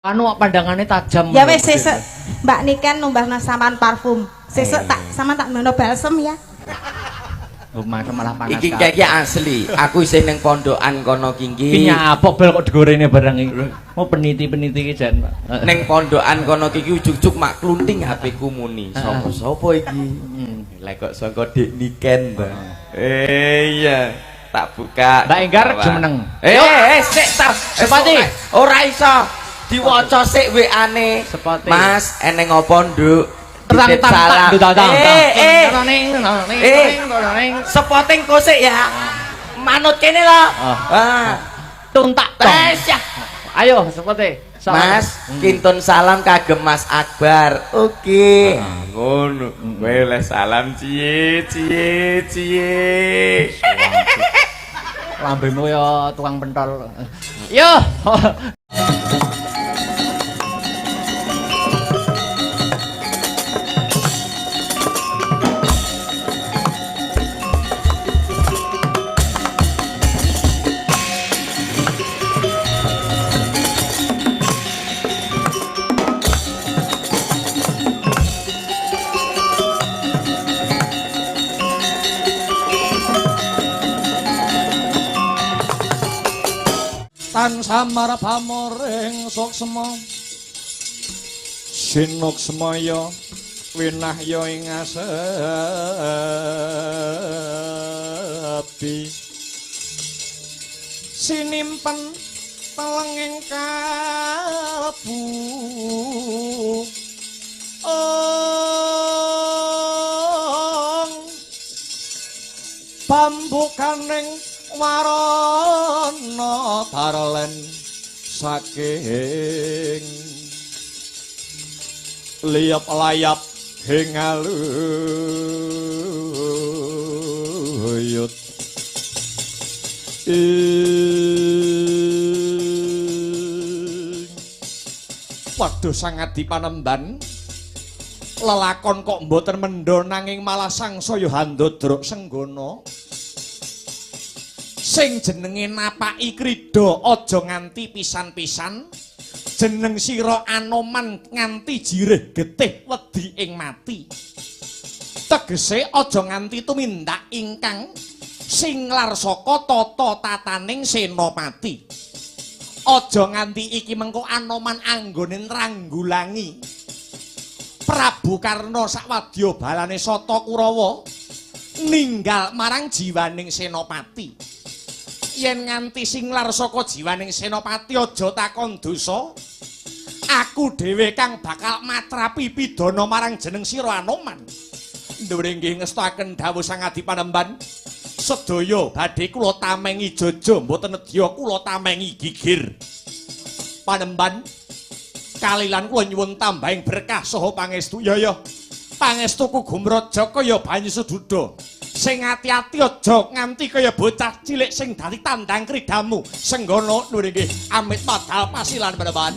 Anu pandangannya tajam. Ya wis sesuk Mbak Niken numbasna sampean parfum. Sesuk tak sama tak ngono balsem ya. Oh, malah panas. Iki kayaknya asli. Aku isih ning pondokan kono Iki ki. nyapa bel kok digorene barang iki. Mau peniti-peniti iki jan, Pak. Ning pondokan kono ki ujug-ujug mak klunting HP ku muni. Sapa-sapa iki? Lah kok saka Dik Niken ta. Iya, tak buka. Mbak Enggar jumeneng. Sik ta. Sepati. Ora iso. Diwaca sik WA-ne. Sepati. Mas, eneng apa, Nduk? Tang Titip tang tang salam. tang tang. Sepoting kosik ya. Manut kene lho. Ah. Tuntak tong. Tes ya. Ayo sepote. Mas, kintun salam kagem Mas Akbar. Oke. Ngono. Kowe oleh salam ciye ciye ciye. Lambemu ya tukang pentol. Yo. Tan samar pamoring suksma sinuksmaya winahya ing asepi sinimpen telenging kalbu ong pambukaning warana tarlen saking liyap layap ing aluyut ing padha sangat dipanemban lelakon kok mboten mendho nanging malah sangsaya handodrok senggana. Sing jenenge napaki krida aja nganti pisan-pisan, jeneng sira Anoman nganti jirih getih wedi ing mati. Tegese aja nganti tumindak ingkang singlar saka tata tataning senopati. Aja nganti iki mengko Anoman anggone nranggulangi Prabu Karna sawadya balane Sata Kurawa ninggal marang jiwaning senopati. Yen nganti singlar saka jiwaning senopati aja takon dosa. Aku dhewe kang bakal matrapi pidana marang jeneng sira Anoman. Ndure nggih ngestakaken dawuh Sang Adi Panemban. Sedaya badhe kula tamengi jojo mboten nedya kula tamengi gigir. Panemban kalilan kula nyuwun tambahing berkah saha pangestu. Ya ya. Pangestuku gumraja kaya banyu seduda. Sing ati-ati aja nganti kaya bocah cilik sing dadi tandang kridamu. Senggono nuwun nggih amit padal pasilan panemban.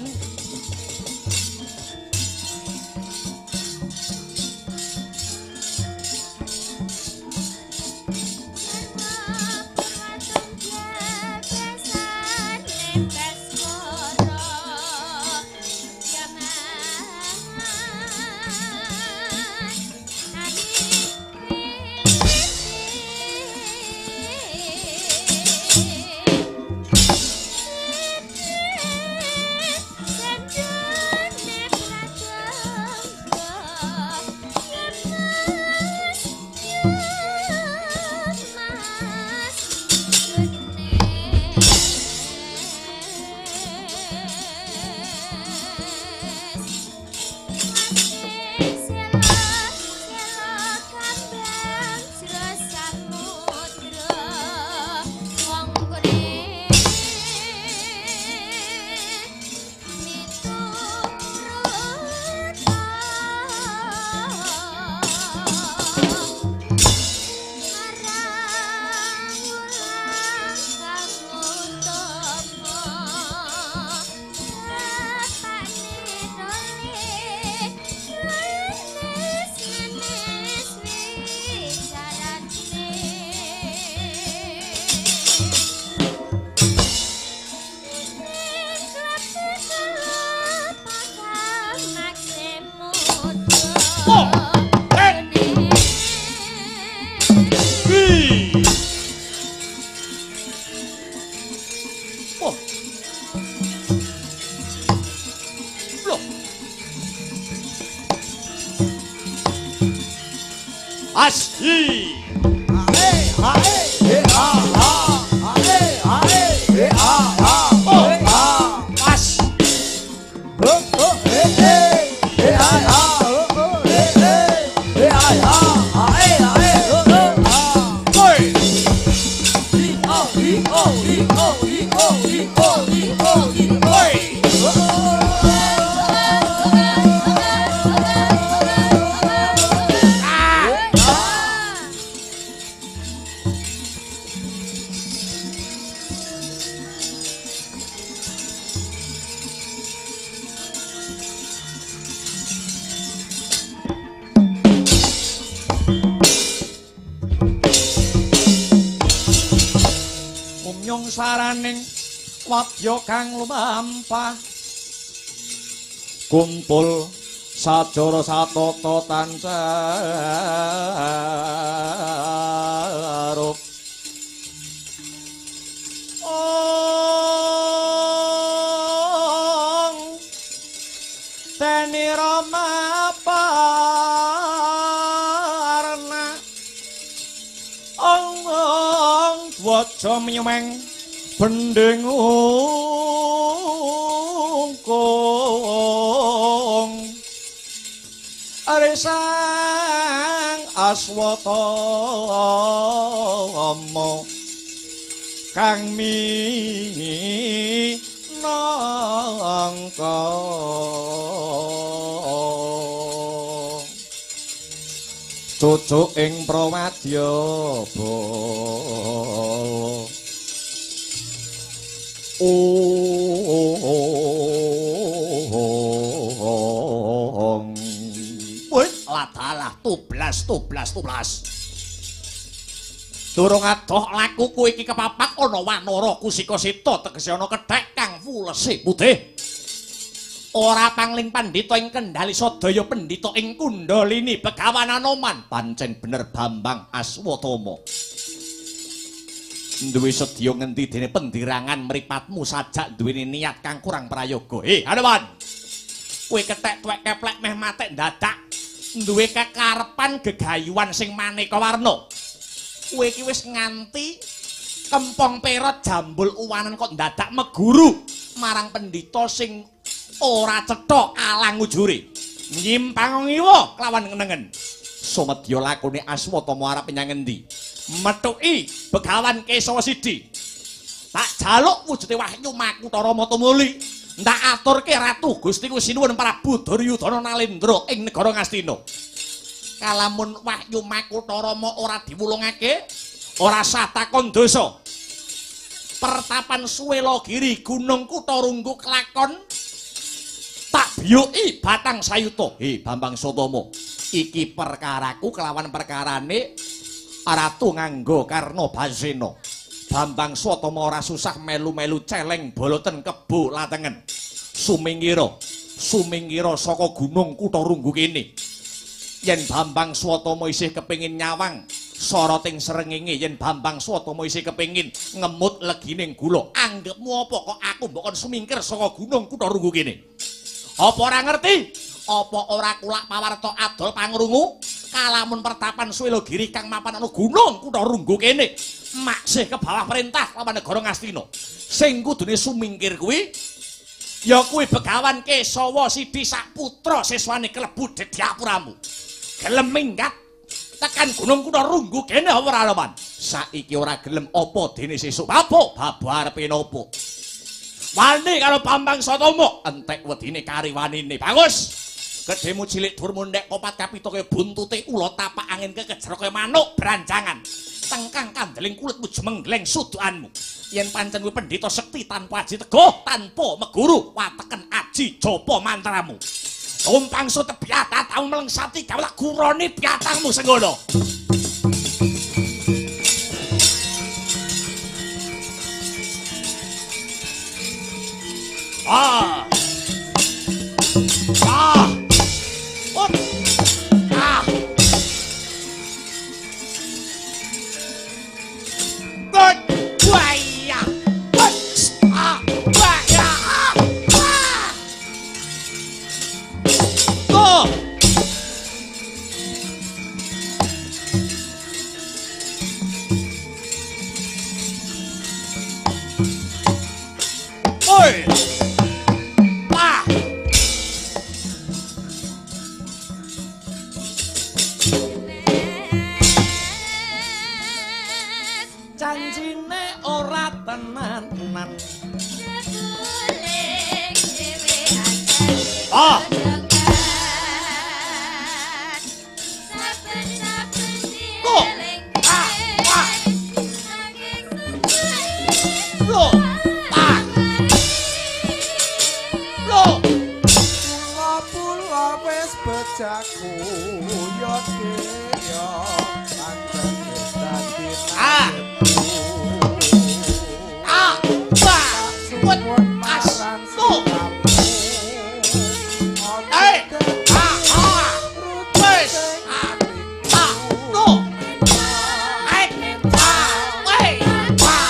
Thank you. Oh. Bi. Oh. Loh. Asli. Ae ae e a a ae ae e a a Oh. e a As. o o e e e a a o o e e e a a ae ae o o a Oi. I o I o I o I o I o I o I o. Oi. Umyung saraning wadya kang lumampah kumpul sajara satata tancarup. Ong teni Rama parna ong ong dwaja menyumeng bending ungkung arisang aswatama kang minangka cucuk ing prawadya bala. Ong. Wih, ladalah tublas tublas tublas. Durung adoh lakuku iki kepapak ana wanara kusika sita tegese ana kethek kang fulese putih. Ora pangling pandhita ing kendhali sadaya pendhita ing Kundalini Begawan Anoman pancen bener Bambang Aswatama. Duwe sedya ngendi dene pendirangan mripatmu sajak duweni niat kang kurang prayoga. Anoman. Kowe kethek tuwek keplek meh matek dadak. Duwe kekarepan gegayuhan sing maneka warna. Kowe iki wis nganti kempong perot jambul uwanan kok dadak meguru marang pendhita sing ora cetha alang ujure. Nyimpang ngiwa kelawan nengen. Sumedya lakune Aswatama arep menyang ngendi? Methuki Begawan Kesawa Sidi. Tak jaluk wujude Wahyu Makutha Rama tumuli. Tak aturke Ratu Gustiku Sinuwun Prabu Duryudana Nalendra ing negara Ngastina. Kalamun Wahyu Makutha Rama ora diwulungake, ora sah takon dosa. Pertapan Suwelagiri Gunung Kutha Runggu kelakon tak biyuki batang sayuta. He Bambang Sotomo, iki perkaraku kelawan perkarane Ratu nganggo Karna Basena. Bambang Swatama ora susah melu-melu celeng boloten kebo latengen. Sumingkira, sumingkira saka Gunung Kutha Runggu kene. Yen Bambang Swatama isih kepengin nyawang soroting srengenge, yen Bambang Swatama isih kepengin ngemut legining gula, anggepmu apa kok aku mbok kon sumingkir saka Gunung Kutha Runggu kene? Apa ora ngerti? Apa ora kulak pawarta adol pangrungu? Kalamun pertapan Suwelagiri kang mapan ana Gunung Kutha Runggu kene maksih ke bawah perintah lawan negara Ngastina. Sing kudune sumingkir kuwi ya kuwi Begawan Kesawa Sidi saputra siswane klebu dedyapuramu. Gelem minggat tekan Gunung Kutha Runggu kene apa ora, Loman? Saiki ora gelem apa dene sesuk? Apa babu arepe napa? Wani karo Bambang Sotomo entek wedine kari wanine. Bagus. Gedhemu cilik dur mundhek kopat kapita kaya buntute ula tapak angin kekejer kaya manuk branjangan. Tengkang kandeling kulitmu jemenggleng sudukanmu. Yen pancen kuwi pendhita sekti tanpa aji teguh, tanpa meguru, wateken aji japa mantramu. Tumpang sutebyatatamu melengsati gawe gurone piatangmu senggono. Ah. Ah. Ah. Lo. Ah. Ah. Lo. Ah. Lo. Pula-pula wis bejaku ya Dik ya pancen wis dadi Ah. Ah. Ba. Put. As. Tu. Eh. Ah. Ah. Wes. Ah. Ah. Tu. Eh. Ah. Wei. Ah.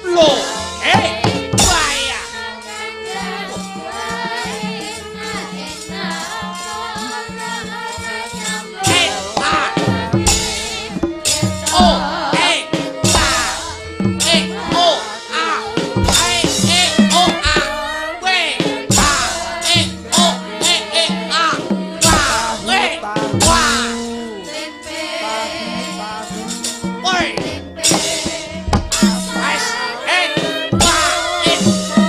Lo. Eh. Waya. Eh. Ah. O. Eh. A. Eh. O. A. E. E. O. A. W. A. E. O. E. E. A. Wa. W. Wa. Wei. S. E. Wa. E.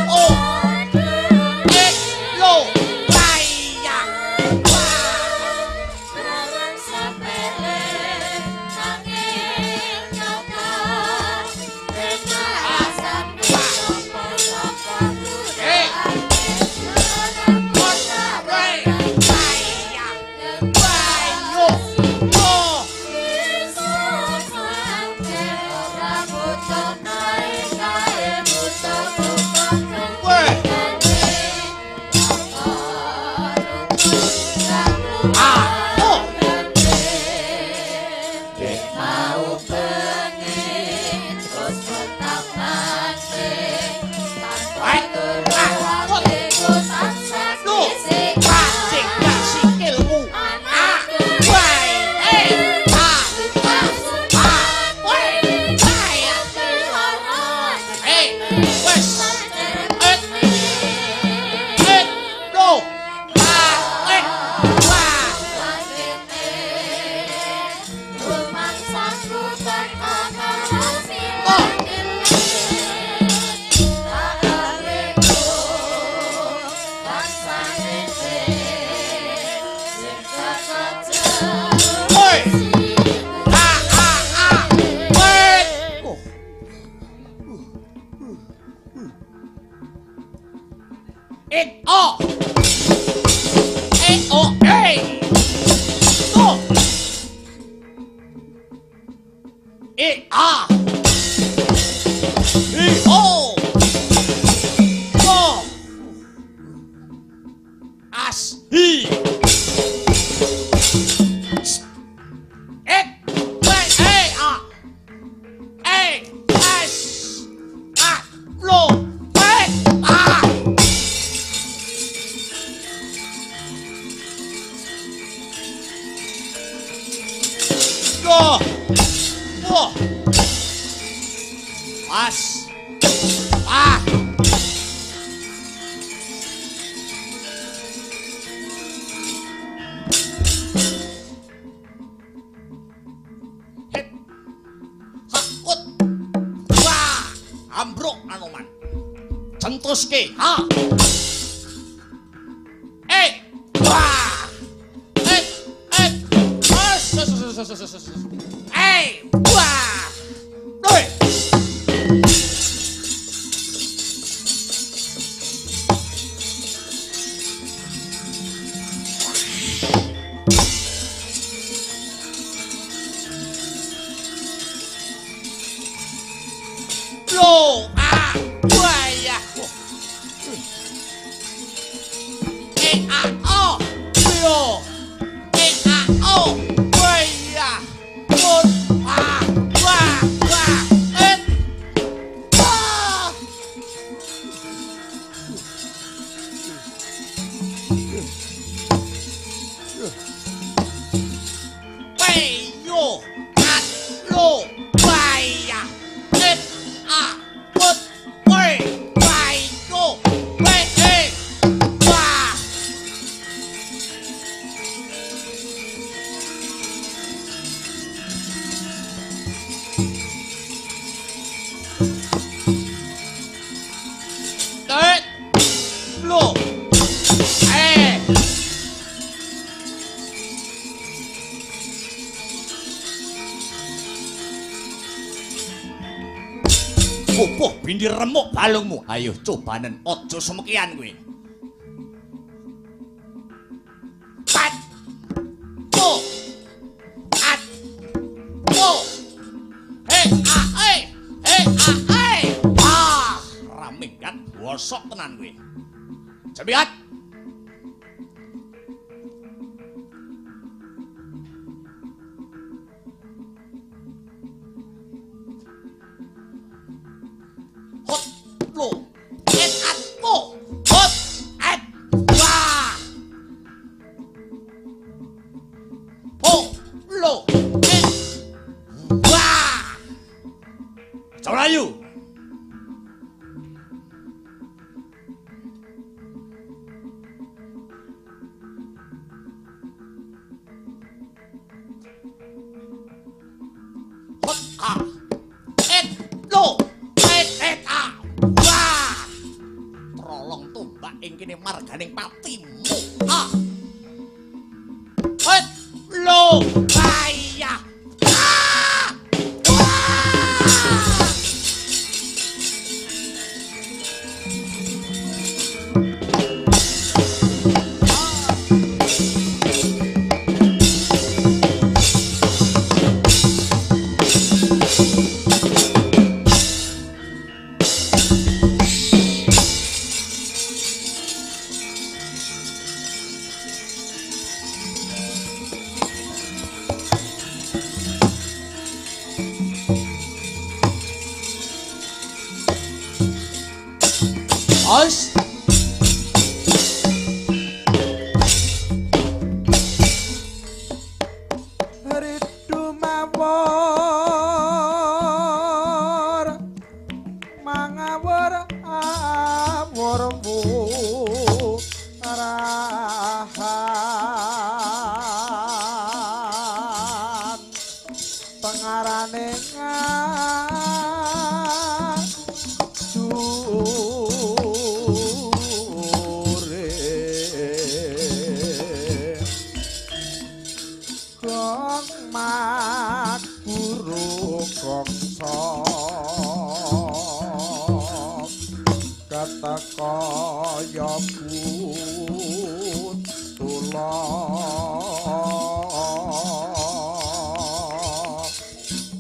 O. E. Lo. Waya. Wa. Eh. Wat. Wei. Waya. Wayo. Lo. Wei. Ah. Oh. Wei. Ah. Wat. Lo. Pacik gak sikilmu. Ah. Wei. Eh. Ah. Ah. Wei. Waya. Eh. Wes. Eh. Eh. Lo. Ah. Eh. Wah. Oh. Woi. Ah ah ah. Woi. Oh. Eh o. Eh o eh. To. Eh a. I o. To. As i. Et W E A E S A L P A. Lo. Wo. As. A. Het. Hakut. Wah, ambruk Anoman. Centuske. Ha. Eh. Wah. Eh. Eh. As. S. S. S. S. S. S. Eh. Wah. Oi. Lo. Ah. Wah. E A O. Lo. E A O. Wah. Pupuh bindi remuk balungmu. Ayo cobanen aja semekian kowe. Pat. Po. At. Po. He a e. He a e. Ah, raminggat bosok tenan kowe. Jamiat. Hot lo. Et at po. Hot at wa. Po lo. Et wa. Mlayu. Hot a. Et lo. Et et a. Wah. Trolong tombak ing kene marganing patimu. A. Et lo. Ayah. Ah. Wah. Os. Ridu mawar mangawur awurmu rahan pengarane ngajure gong mak guru gongso keteka ya putula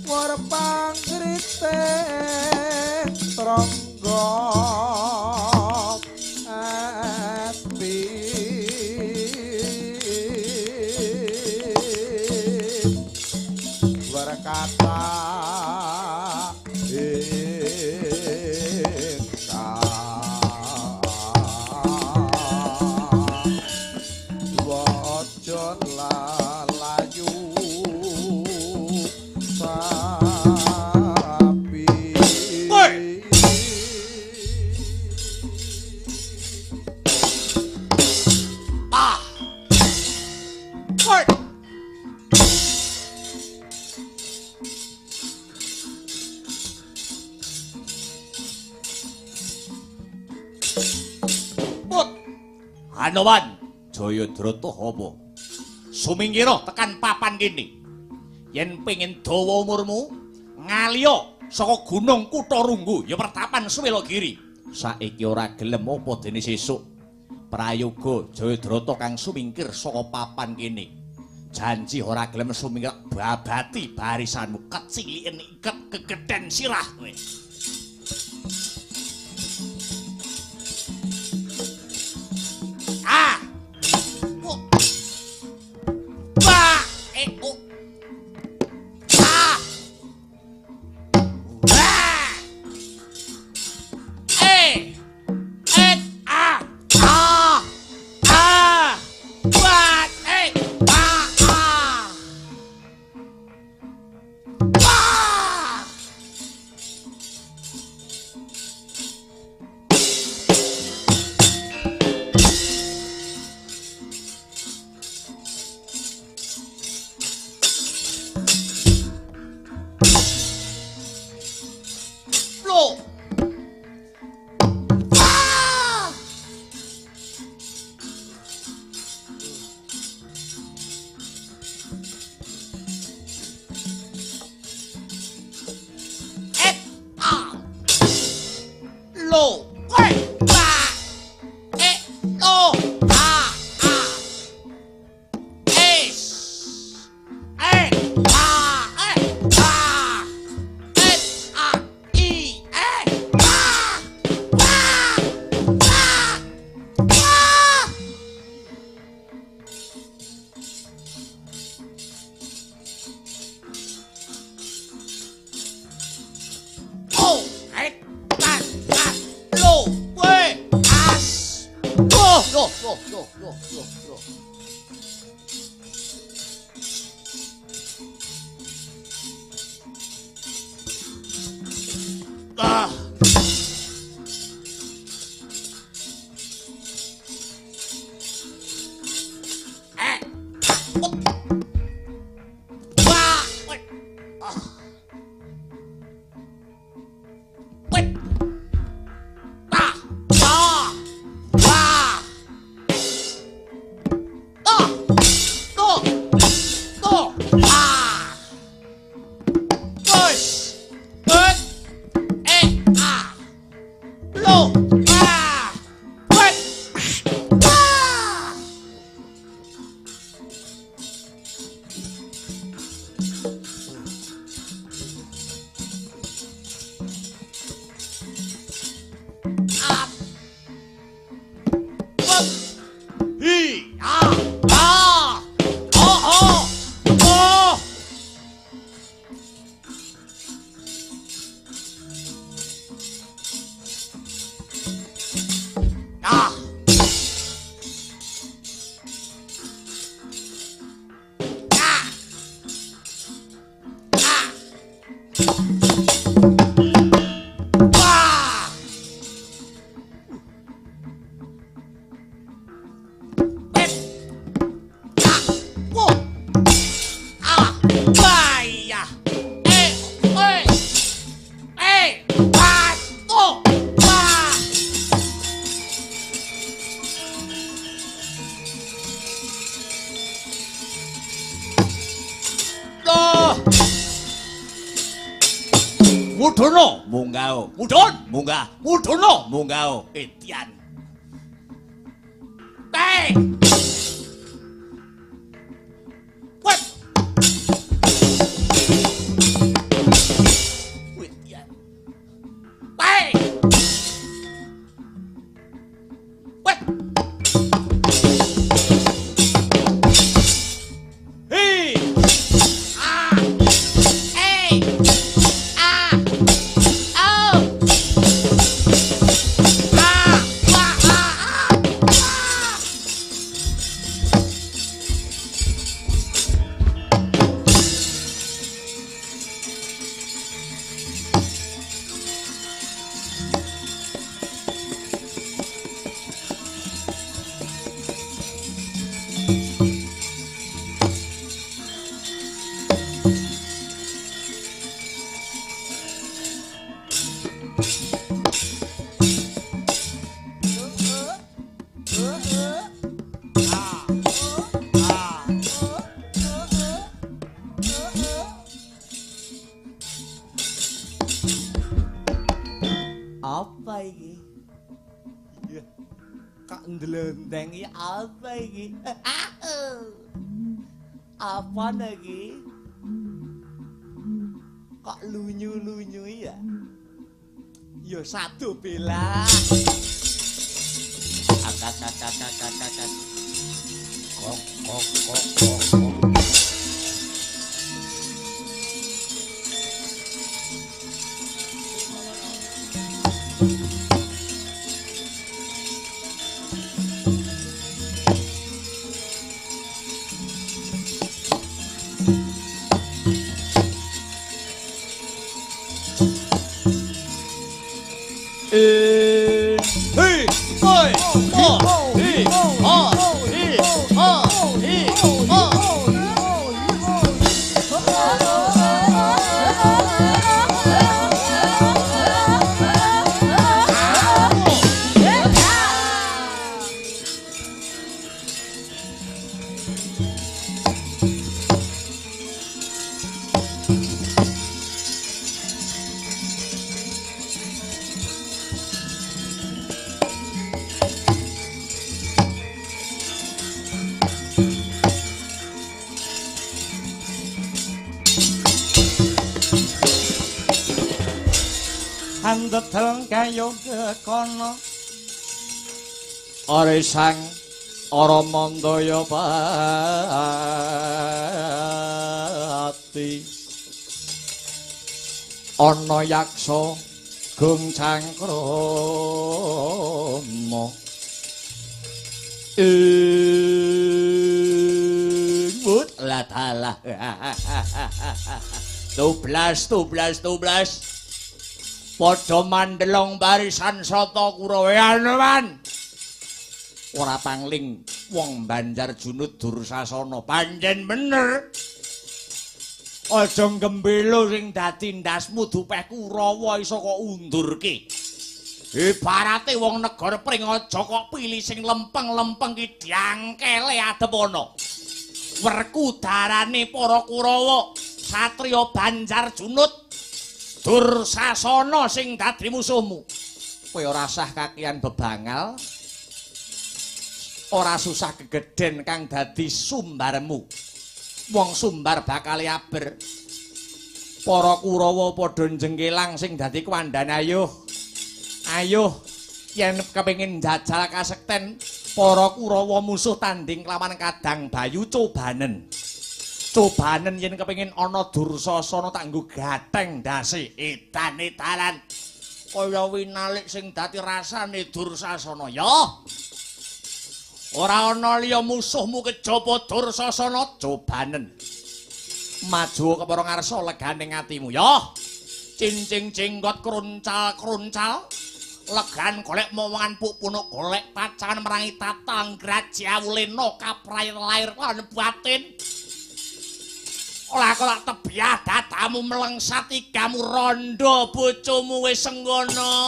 werpangrite trangga ati berkata ingkang waja lalayu sapi. Woi. Ah. Woi. Put. Hanoman Jayadrata apa? Sumingkira tekan papan kene. Yen pengin dawa umurmu, ngaliya saka Gunung Kutharunggu ya pertapan Suwelagiri. Saiki ora gelem apa dene sesuk. Prayoga Jayadrata kang sumingkir saka papan kene. Janji ora gelem sumingkir babati barisanmu keciliken iket kegedhen sirah kowe. Ah. Oh. Ba e o. A. Wa. E. Et a. A. A. Wa e a a. Wa. yo yo yo yo yo. Ah. Eh. Wah. Ah. Wet. Ta. Ta. Wa. To. To. To. Ah. Wes. Et. E. A. Lo. A. Wet. Ah. A. I. A. A. O. O. O. A. A. A. Wah. Et. A. Wo. A. Ba. Ya. E. E. E. A. To. Ba. Loh. Mudhuna munggah. Mudhun munggah. Mudhuna munggah. Edian. Teh. Wet. Edian. Teh. Wet. Hi. A. E. A. O. A. A. A. A. Apa iki? Ya, kok ndlondeng iki apa iki? Apa iki? Kok lunyu-lunyu ya? Ya satu bela. Akak. Kok kok kok kok. E. Hi. Oi. O. I. O. I. O. I. O. Andedel kayu kekono ore sang Aramandaya pati ana yaksa gung cangkrama. Ing mut lah dalah. 12 12 12. Padha mandelong barisan sata Kurawa Anoman. Ora pangling wong Banjar Junud Dursasana pancen bener. Aja gembelo sing dadi ndasmu dupeh Kurawa iso kok undurke. Ibarate wong negara Pring aja kok pilih sing lempeng-lempeng ki diangkele adepana. Werkudarane para Kurawa, satriya Banjar Junud Dursasana sing dadi musuhmu. Kowe ora sah kakian bebangal. Ora susah gegeden kang dadi sumbarmu. Wong sumbar bakal aber. Para Kurawa padha njengkelang sing dadi kuwandane ayuh. Ayuh yen kepengin njajal kasekten para Kurawa musuh tanding kelawan Kadang Bayu cobanen. Cobanen yen kepengin ana Dursasana tak nggo gatheng ndase edan-edalan. Kaya winalik sing dadi rasane Dursasana ya. Ora ana liya musuhmu kejaba Dursasana cobanen. Maju kepara ngarsa legane atimu ya. Cincing jenggot kruncal-kruncal. Legan golek momongan pupunuk golek pacangan merangi tatang grajiawulena kaprayan lahir lan batin. Ora kok tebiah dadamu melengsat igamu rondo bojomu wis senggono.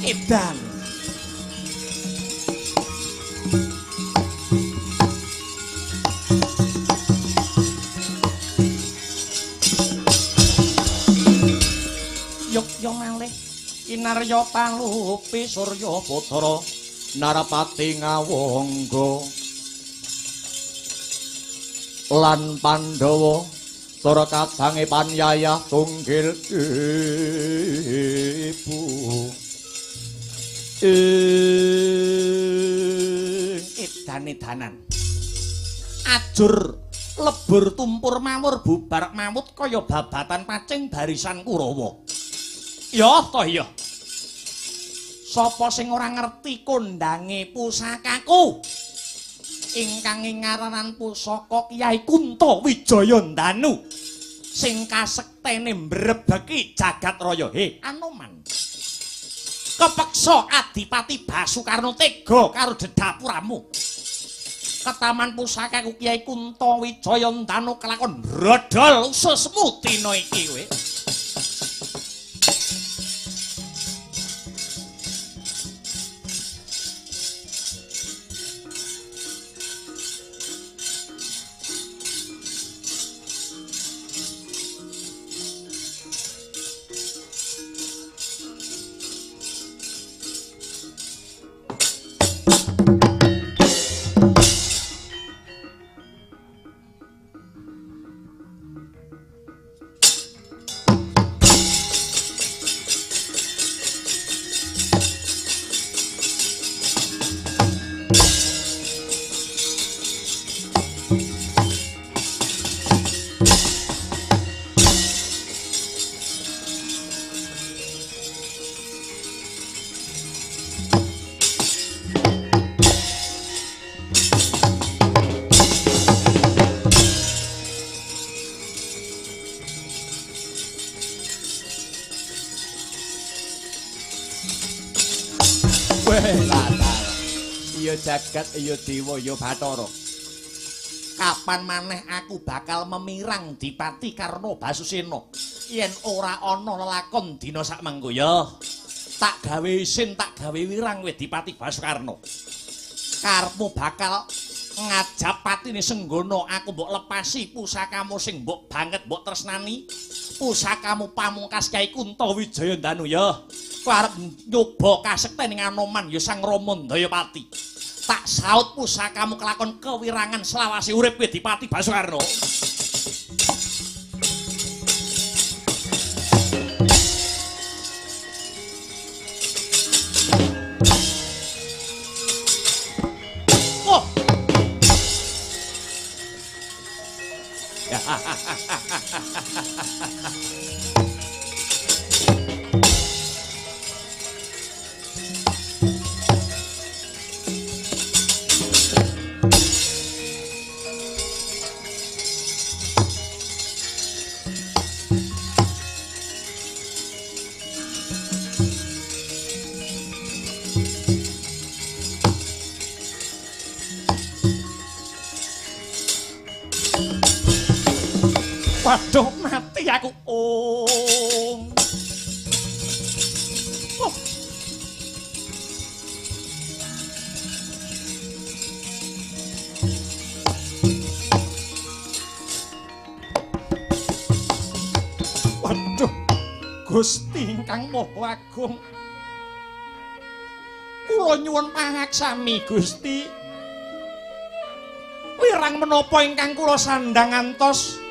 Edan. Yogya malih kinarya palupi surya putra Narapati ngawangga lan Pandhawa sora kadange panyayah tunggil ibu. Edan-edanan ajur lebur tumpur mawur bubar mawut kaya babatan pacing barisan Kurawa. Ya to ya. Sapa sing ora ngerti kondange pusakaku ingkang ngaranan pusaka Kyai Kunta Wijaya Ndanu sing kasektene mbrebeki jagat raya. He Anoman, kepeksa Adipati Basukarno tega karo dedapuramu. Ketaman pusakaku Kyai Kunta Wijaya Ndanu kelakon brodol ususmu dina iki kowe. Iya jagat, iya dewa, iya bathara. Kapan maneh aku bakal memirang Dipati Karna Basusena yen ora ana lelakon dina sakmengko ya. Tak gawe isin, tak gawe wirang kowe Dipati Basukarna. Karepmu bakal ngajap patine Senggana, aku mbok lepasi pusakamu sing mbok banget mbok tresnani. Pusakamu pamungkas Kyai Kunta Wijaya Ndanu ya. Kowe arep nyoba kasekten ing Anoman ya Sang Rama Ndayapati. Tak saut pusakamu kelakon kewirangan selawase urip kowe Dipati Basukarna. Oh. Waduh, mati aku. Om. Oh. Waduh, Gusti ingkang Maha Agung. Kula nyuwun pangaksami Gusti. Wirang menapa ingkang kula sandhang ngantos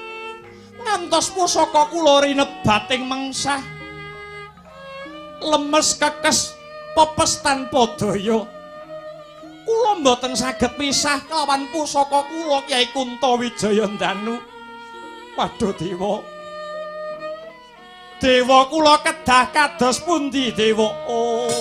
ngantos pusaka kula rinebating mengsah, lemes kekes pepes tanpa daya. Kula mboten saged pisah kelawan pusaka kula Kyai Kunta Wijaya Ndanu. Waduh dewa, Dewa kula kedah kados pundi dewa? Oh.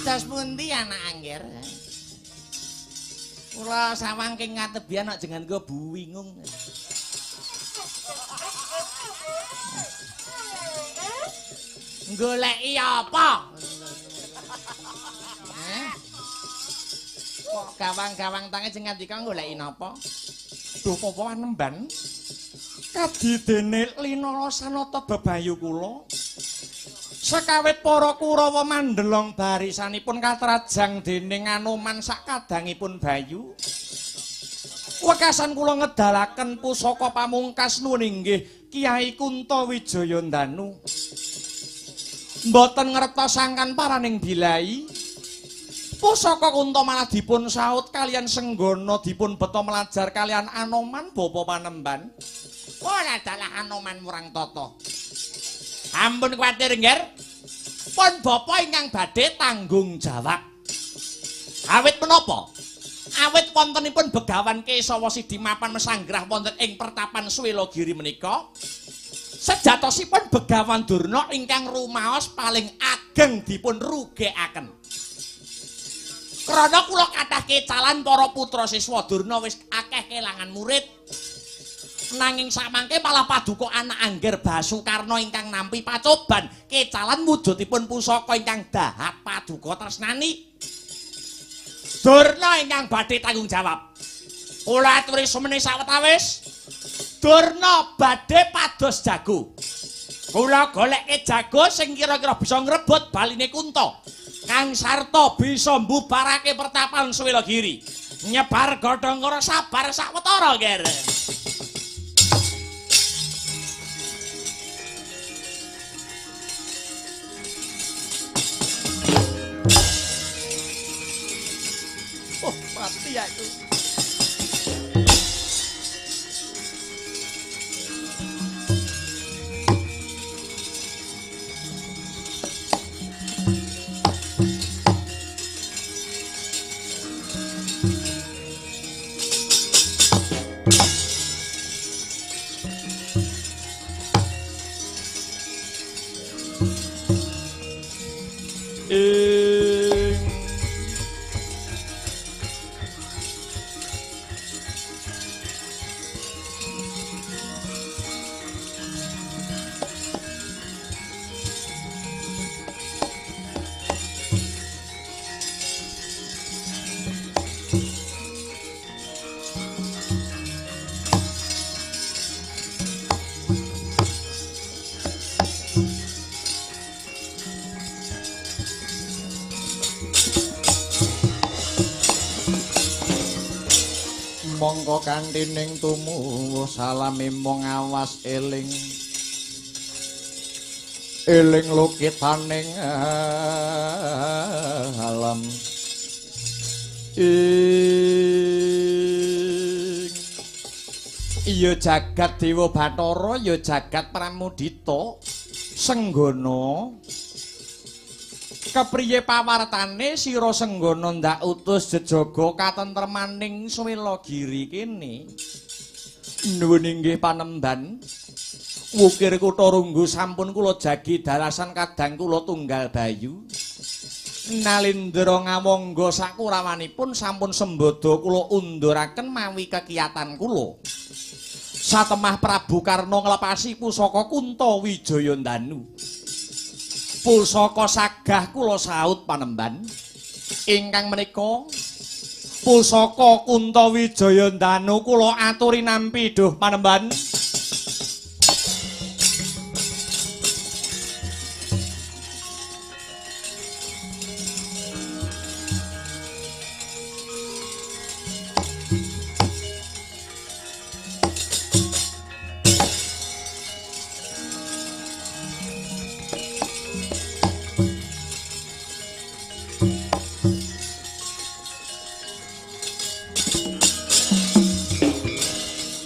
Kados pundi anak Angger? Kula sawang king ngatebian kok jenengan kula bingung. Goleki apa? Kok gawang-gawang tange sing ngandika goleki napa? Duh apa anemban? Kadidene linala sanata bebayu kula. Sekawit para Kurawa mandelong barisanipun katrajang dening Anoman sakadangipun Bayu. Wekasan kula ngedalaken pusaka pamungkas nuwun inggih Kyai Kunta Wijayandanu. Mboten ngertos sangkan paraning bilai. Pusaka Kunta malah dipun saut kalian Senggana dipun beta melajar kalian Anoman bapa panemban. Ora dalah Anoman murang tata. Ampun kuwatir ngger. Pun bapa ingkang badhe tanggung jawab. Awit menapa? Awit wontenipun Begawan Kesawa Sidi mapan mesanggrah wonten ing pertapan Swelagiri menika. Sejatosipun Begawan Durna ingkang rumaos paling ageng dipun rugekaken. Krana kula kathah kecalan para putra siswa Durna wis akeh kelangan murid. Nanging samangke malah paduka anak Angger Basukarna ingkang nampi pacoban kecalan wujudipun pusaka ingkang dahat paduka tresnani. Durna ingkang badhe tanggung jawab. Kula aturi sumene sawetawis. Durna badhe pados jago. Kula goleke jago sing kira-kira bisa ngrebut baline Kunta. Kang sarta bisa mbubarake pertapan Swelagiri. Nyebar godhong kara sabar sawetara, Ger. Oh, mati aku. Mongko kanthi ning tumuwuh salame mung awas eling eling lukitaning alam ing iya jagat Dewa Bathara ya jagat Pramudita Senggana. Kepriye pawartane sira Senggana ndak utus jejaga katentremaning Swelagiri kene? Nuwun inggih panemban. Wukir kutha Runggu sampun kula jagi dalasan kadang kula tunggal Bayu. Nalindra ngawangga sakurawanipun sampun sembada kula unduraken mawi kekiyatan kula. Satemah Prabu Karna nglepasi pusaka Kunta Wijayandanu. Pusaka sagah kula saut panemban. Ingkang menika pusaka Kunta Wijayandanu kula aturi nampi duh panemban.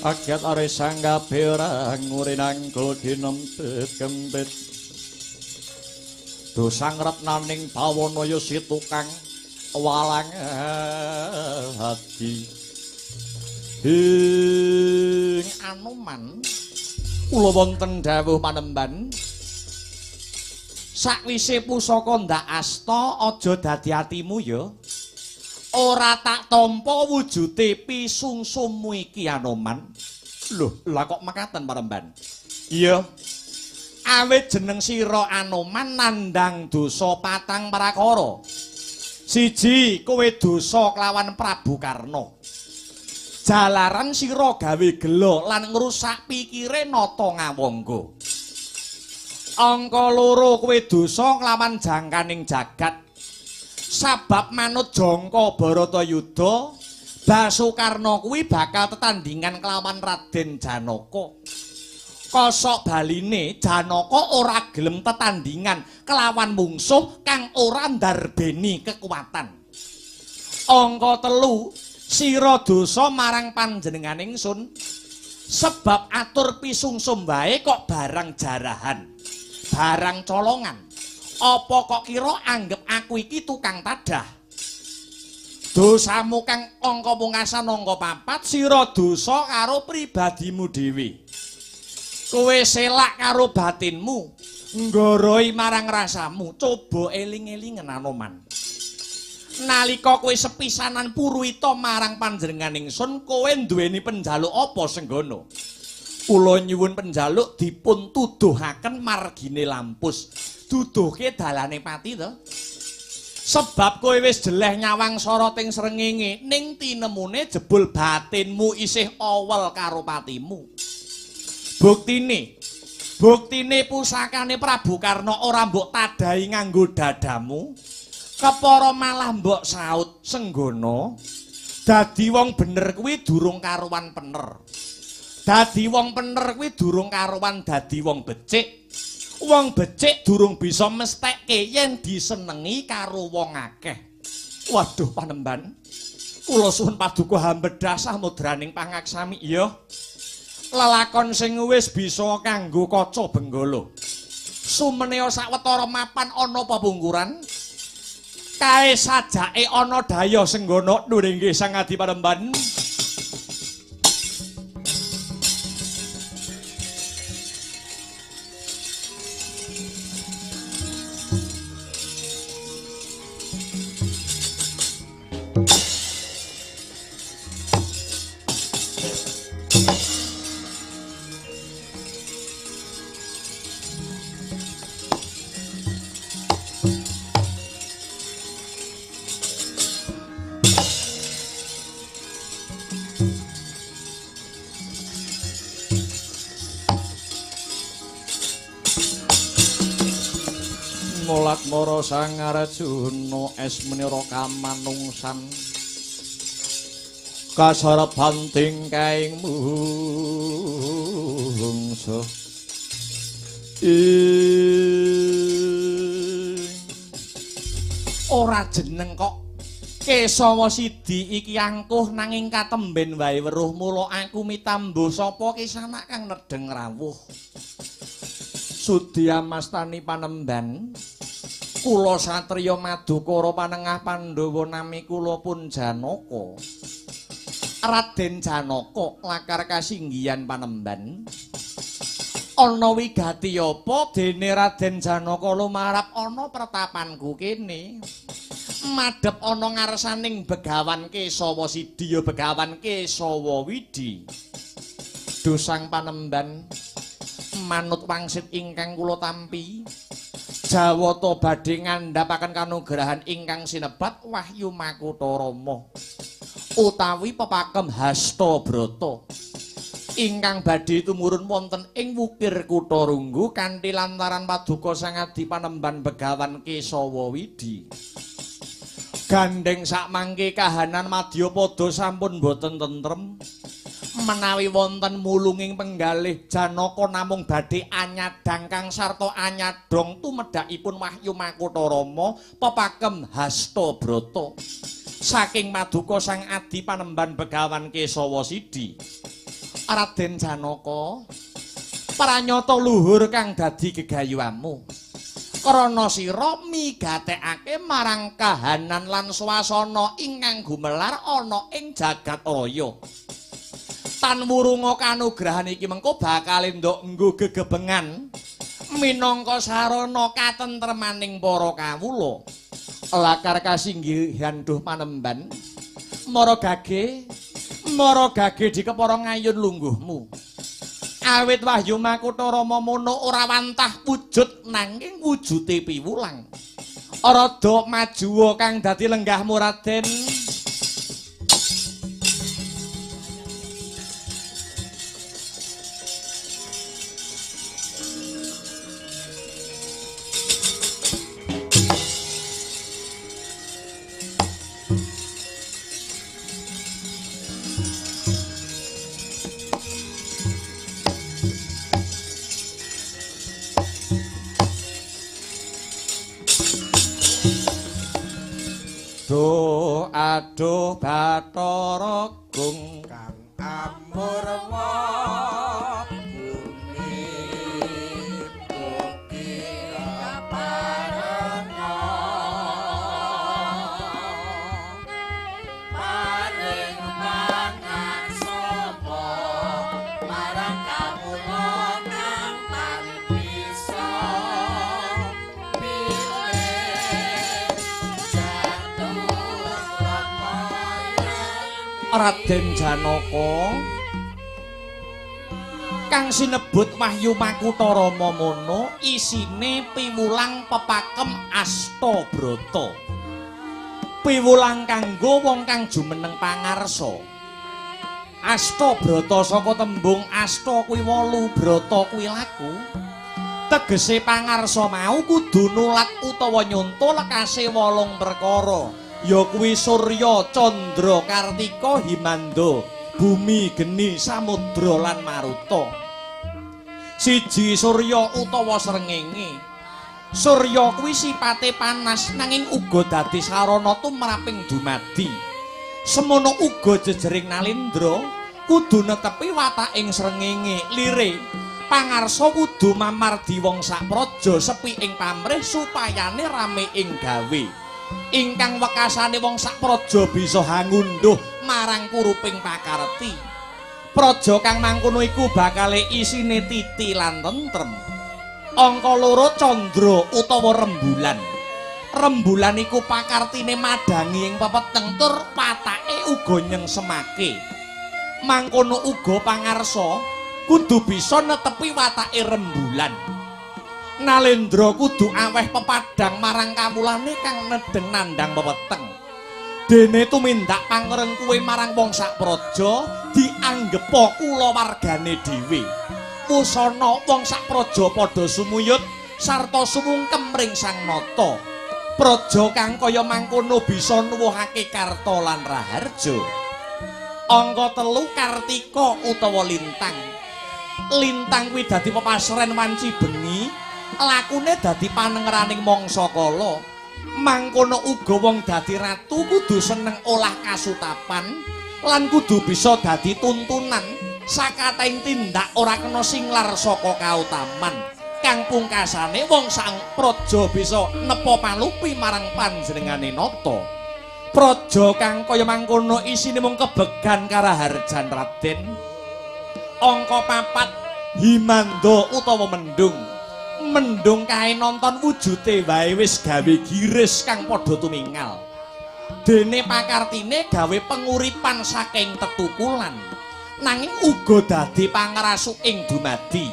Akyat are sanggape ora ngurinangkul dinempit kempit. Dosa ngretnaning bawana ya si tukang walang hati. Ing Anoman kula wonten dawuh panemban. Sakwise pusaka ndak asta aja dadi atimu ya. Ora tak tampa wujude pisungsummu iki Anoman. Lho, lah kok mekaten panemban? Iya. Awit jeneng sira Anoman nandhang dosa patang prakara. Siji, kowe dosa kelawan Prabu Karna. Jalaran sira gawe gela lan ngrusak pikire nata ngawangga. Angka loro, kowe dosa kelawan jangkaning jagat. Sabab manut jangka Bharatayuda, Basukarna kuwi bakal tetandhingan kelawan Raden Janaka. Kosok baline Janaka ora gelem tetandhingan kelawan mungsuh kang ora ndarbeni kekuatan. Angka telu, sira dosa marang panjenengan ingsun sebab atur pisungsum wae kok barang jarahan, barang colongan. Apa kok kira anggep aku iki tukang tadah? Dosamu kang angka pungkasan angka papat, sira dosa karo pribadimu dhewe. Kowe selak karo batinmu, nggoroi marang rasamu, coba eling-elingen Anoman. Nalika kowe sepisanan puruwita marang panjenengan ingsun, kowe nduweni penjaluk apa senggono? Kula nyuwun penjaluk dipun tuduhaken margine lampus. Duduhke dalane pati to. Sebab kowe wis jeleh nyawang soroting srengenge, ning tinemune jebul batinmu isih awel karo patimu. Buktine pusakane Prabu Karna ora mbok tadahi nganggo dadamu, kepara malah mbok saut senggono. Dadi wong bener kuwi durung karuan pener. Dadi wong pener kuwi durung karuan dadi wong becik. Wong becik durung bisa mestheke yen disenengi karo wong akeh. Waduh panemban, kula suwun paduka hambedhah samudraning pangaksami. Iya. Lelakon sing wis bisa kanggo kaca benggala. Sumenea sawetara mapan ana pepungkuran. Kae sajake ana daya senggono nuringge Sang Adi Panemban. Mara Sang Arjuna es menira kamanungsan kasareban tingkahing mungsa ora jeneng kok Kesawa Sidi iki angkuh nanging katemben wae weruh mula aku mitambo sapa kisanak kang nedheng rawuh. Sudi amastani panemban kula satriya Madukara panengah Pandhawa nami kula pun Janaka. Raden Janaka lakar kasinggihan panemban. Ana wigati apa dene Raden Janaka lumarap ana pertapanku kene. Madhep ana ngarsaning Begawan Kesawa Sidi ya Begawan Kesawa Widi. Dosang panemban manut wangsit ingkang kula tampi, Jawata badhe ngandhapaken kanugrahan ingkang sinebat Wahyu Makutha Rama utawi pepakem Hasta Brata ingkang badhe tumurun wonten ing Wukir Kutha Runggu kanthi lantaran paduka Sang Adi Panemban Begawan Kesawa Widi. Gandheng sakmangke kahanan madyapada sampun boten tentrem. Menawi wonten mulunging penggalih Janaka namung badhe anyadang kang sarta anyadong tumedakipun Wahyu Makutha Rama pepakem Hasta Brata saking paduka Sang Adi Panemban Begawan Kesawa Sidi. Raden Janaka, pranyata luhur kang dadi gegayuhanmu. Krana sira migatekake marang kahanan lan swasana ingkang gumelar ana ing jagat raya. Tan wurunga kanugrahan iki mengko bakal ndok nggo gegebengan minangka sarana katentremaning para kawula. Lakar kasinggihan duh panemban, mara gage dikepara ngayun lungguhmu. Awit Wahyu Makutha Rama mono ora wantah wujud nanging wujude piwulang. Rada majuwa kang dadi lenggahmu Raden. Duh aduh Bathara Gung kang amurwa bumi bukti kaparenga paring mangan sapa marang kawula kang tan bisa Raden Janaka kang sinebut Wahyu Makutha Rama mono isine piwulang pepakem Astabrata. Piwulang kanggo wong kang jumeneng pangarsa. Astabrata saka tembung asta kuwi wolu, brata kuwi laku. Tegese pangarsa mau kudu nulat utawa nyonto lekase wolung perkara. Ya kuwi Surya, Candra, Kartika, Himanda, Bumi, Geni, Samudra lan Maruta. Siji Surya utawa srengenge. Surya kuwi sipate panas nanging uga dadi sarana tumraping dumadi. Semono uga jejering Nalendra kudu netepi wataking srengenge lire. Pangarsa kudu mamardi wong sak praja sepi ing pamrih supayane rame ing gawe. Ingkang wekasane wong sak praja bisa hangundhuh marang kuruping pakarti. Praja kang mangkono iku bakale isine titi lan tentrem. Angka loro candra utawa rembulan. Rembulan iku pakartine madhangi ing pepeteng tur patake uga nyengsemake. Mangkono uga pangarsa kudu bisa netepi watake rembulan. Nalendra kudu aweh pepadhang marang kawulane kang nedheng nandhang pepeteng. Dene tumindak pangrengkuwe marang wong sak praja dianggepa kulawargane dhewe. Wusana wong sak praja padha sumuyut sarta sumungkem ring Sang Nata. Praja kang kaya mangkono bisa nuwuhake karta lan raharja. Angka 3 Kartika utawa lintang. Lintang kuwi dadi pepasren wanci bengi. Lakune dadi panengeraning mangsa kala. Mangkono uga wong dadi ratu kudu seneng olah kasutapan lan kudu bisa dadi tuntunan sakataing tindak ora kena singlar saka kautaman. Kang pungkasane wong sang praja bisa nepa palupi marang panjenengane nata. Praja kang kaya mangkono isine mung kebegan karaharjan Raden. Angka 4 Himanda utawa mendung. Mendung kae nonton wujude wae wis gawe giris kang padha tumingal. Dene pakartine gawe penguripan saking tetukulan, nanging uga dadi pangrasuk ing dumadi.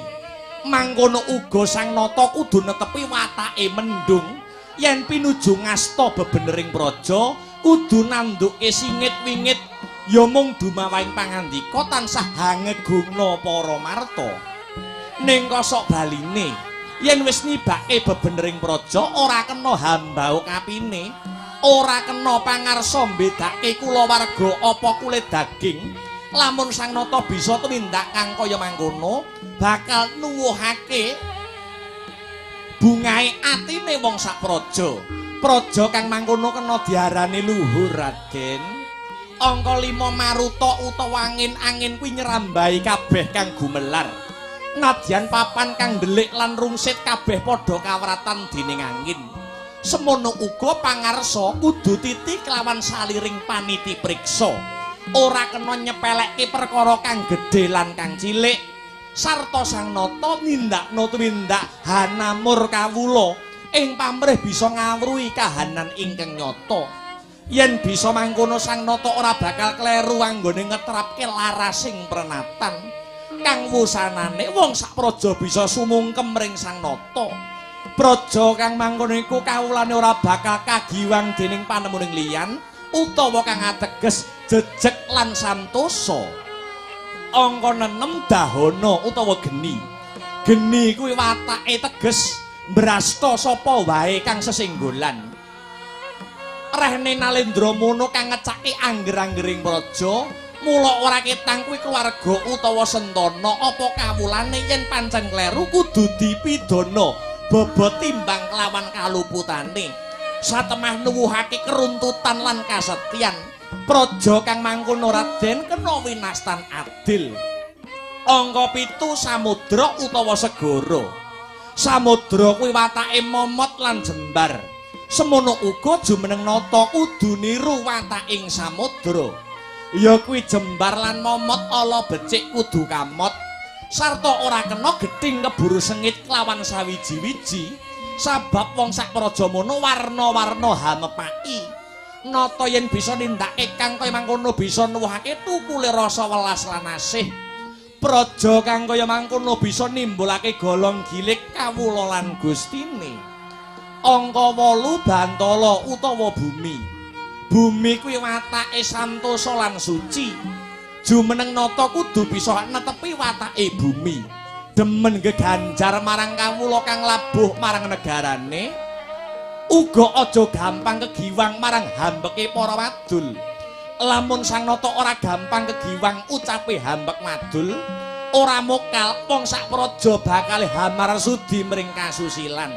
Mangkono uga Sang Nata kudu netepi watake mendung yen pinuju ngasta bebenering praja kudu nanduke singit wingit ya mung dumawahing pangandika tansah hangegungna para marta. Ning kosok baline yen wis nibake bebenering praja ora kena hambau kapine, ora kena pangarsa mbedake kulawarga apa kulit daging. Lamun Sang Nata bisa tumindak kang kaya mangkono bakal nuwuhake bungahe atine wong sak praja. Praja kang mangkono kena diarani luhur Raden. Angka 5 maruta utawa angin, angin kuwi nyrambahi kabeh kang gumelar. Nadyan papan kang ndelik lan rungsit kabeh padha kawratan dening angin. Semono uga pangarsa kudu titi kelawan saliring paniti priksa. Ora kena nyepelekke perkara kang gedhe lan kang cilik. Sarta sang nata nindakno tumindak hanamur kawula ing pamrih bisa ngawruhi kahanan ingkang nyata. Yen bisa mangkono sang nata ora bakal kleru anggone ngetrapke larasing prenatan. Kang wusanane wong sak praja bisa sumungkem ring sang nata. Praja kang mangkono iku kawulane ora bakal kagiwang dening panemuning liyan utawa kang ateges jejeg lan santosa. Angka 6 dahana utawa geni. Geni kuwi watake teges mbrasta sapa wae kang sesinggolan. Rehne Nalendra Mono kang ngecake angger-anggering praja, mula ora ketang kuwi keluarga utawa sentana apa kawulane yen pancen kleru kudu dipidana bobot timbang kelawan kaluputane. Satemah nuwuhake keruntutan lan kasetyan. Praja kang mangkono Raden kena winastan adil. Angka 7 samudra utawa segara. Samudra kuwi watake momot lan jembar. Semono uga jumeneng nata kudu niru wataking samudra. Ya kuwi jembar lan momot ala becik kudu kamot. Sarta ora kena gething keburu sengit kelawan sawiji-wiji. Sabab wong sak praja mono warna-warna hamepaki. Nata yen bisa nindakake kang kaya mangkono bisa nuwuhake tukule rasa welas lan asih. Praja kang kaya mangkono bisa nimbulake golong gilik kawula lan gustine. Angka 8 bantala utawa bumi. Bumi kuwi watake santosa lan suci. Jumeneng nata kudu bisa netepi watake bumi. Demen geganjar marang kawula kang labuh marang negarane. Uga aja gampang kegiwang marang hambeke para wadul. Lamun sang nata ora gampang kegiwang ucape hambek wadul, ora mokal wong sak praja bakal hamar sudi mring kasusilan.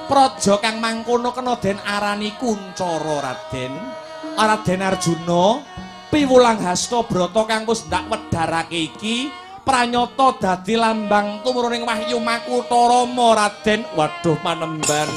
Praja kang mangkono kena den arani kuncara Raden. Raden Arjuna, piwulang hasta brata kang wis ndak wedharake iki pranyata dadi lambang tumuruning wahyu Makutha Rama Raden. Waduh panemban.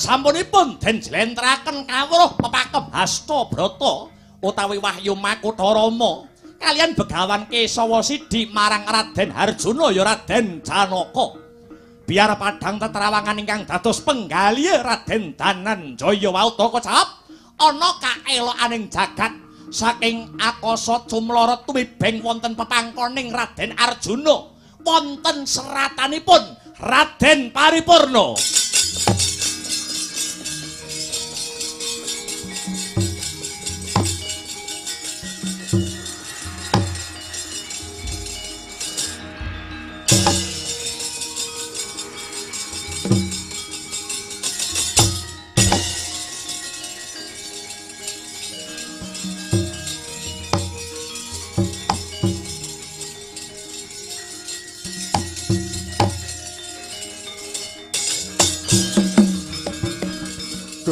Sampunipun den jlentraken kawruh pepakem hasta brata utawi wahyu Makutha Rama kaliyan Begawan Kesawa Sidi marang Raden Harjuna ya Raden Janaka. Biar padhang tetrawangan ingkang dados penggalihe Raden Dananjaya wau kocap ana kaelokaning jagat saking akasa cumlorot tumibeng wonten pepangkoning Raden Arjuna wonten seratanipun Raden Paripurna.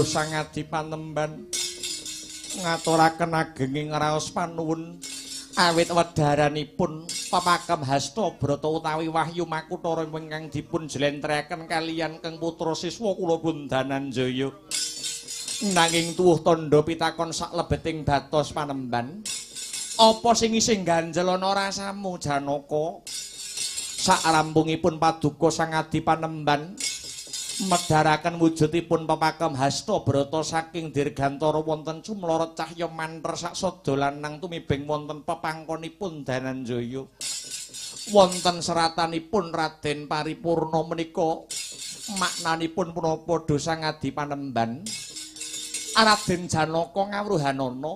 Sang Adi Panemban ngaturaken agenging raos panuwun awit wedharanipun pepakem hasta brata utawi wahyu Makutha ingkang dipun jlentrehaken kaliyan Keng Putra siswa kula pun Dananjaya. Nanging tuwuh tandha pitakon saklebeting batos panemban, apa sing isih ganjel ana rasamu Janaka? Sakrampungipun paduka Sang Adi Panemban medharaken wujudipun pepakem hasta brata saking dirgantara wonten cumlorot cahya manter saksada lanang tumibeng wonten pepangkonipun Dananjaya. Wonten seratanipun Raden Paripurna menika maknanipun punapa do Sang Adi Panemban? Raden Janaka ngawruhanana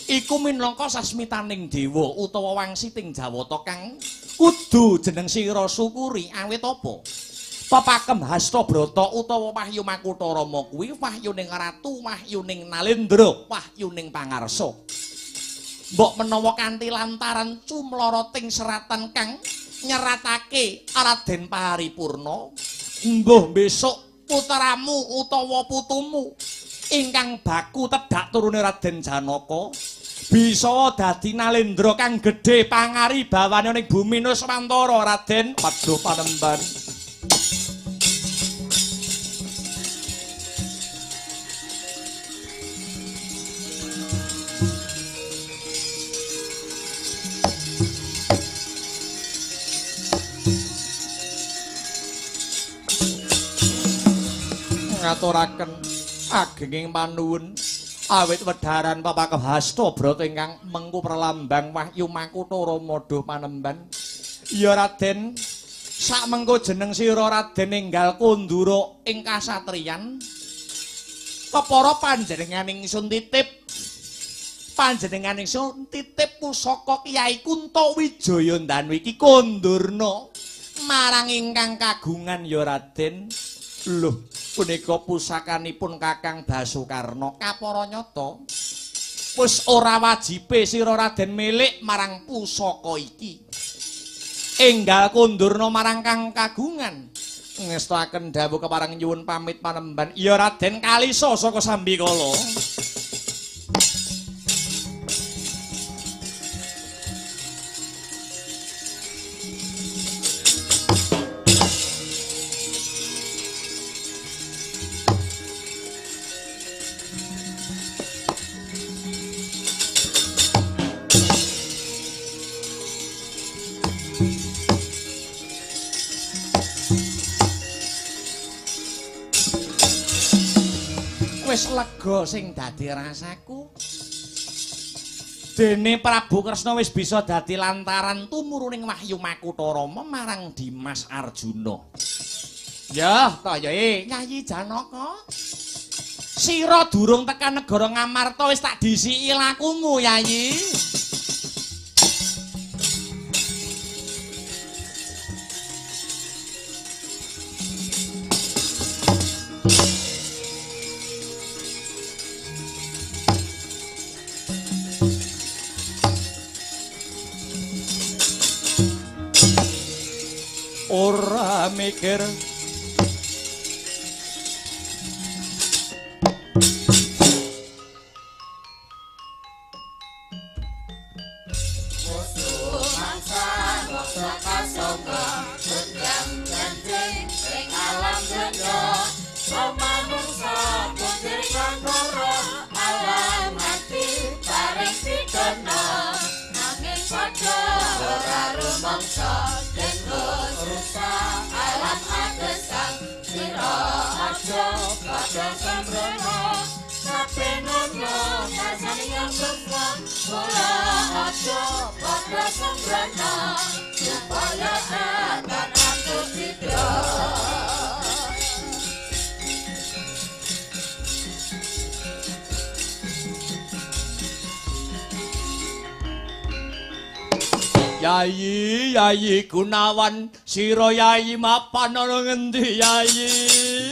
iku minangka sasmitaning dewa utawa wangsiting Jawata kang kudu jeneng sira syukuri awit apa? Pepakem Hastabrata utawa Wahyu Makutha Rama kuwi wahyuning ratu, wahyuning Nalendra, wahyuning pangarsa. Mbok menawa kanthi lantaran cumlarating seratan kang nyeratake Raden Paripurna, mbuh besok putramu utawa putumu ingkang baku tedhak turune Raden Janaka bisa dadi Nalendra kang gedhe pangari bawane ning bumi Nuswantara Raden Padha Panemban. Ngaturaken agenging panuwun awit wedharan Papakem Hastabrata ingkang mengku pralambang Wahyu Makutha Rama duh Panemban. Ya Raden, sakmengko jeneng sira Raden enggal kondura ing kasatriyan. Kepara panjenengan ingsun titip, panjenengan ingsun titip pusaka Kyai Kunto Wijaya Ndanu iki kondurna marang ingkang kagungan ya Raden. Lho, punika pusakanipun Kakang Basukarna. Kapara nyata wis ora wajibe sira Raden milik marang pusaka iki. Enggal kondurna marang kang kagungan. Ngestoaken dawuh kepareng nyuwun pamit panemban. Ya Raden Kalisa saka Sambikala. Wis lega sing dadi rasaku. Dene Prabu Kresna wis bisa dadi lantaran tumuruning Wahyu Makutha Rama marang Dimas Arjuna. Ya, ta ya Yayi Janaka. Sira durung tekan negara Ngamarta wis tak disiki lakumu, Yayi. Ora mikir Yayi, Yayi Gunawan, sira Yayi mapan ana ngendi Yayi?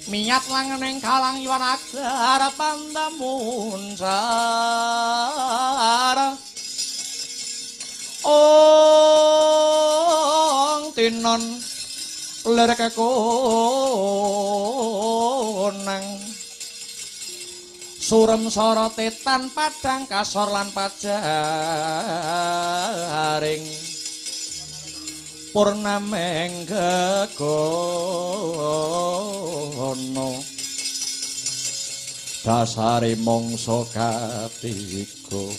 Miyat langening kalang yuwan agar pandamun sara. Ong tinon lir kekonang surem sorote tan padang kasor lan pajaring. Paripurnameng gegono dasare mangsa katiga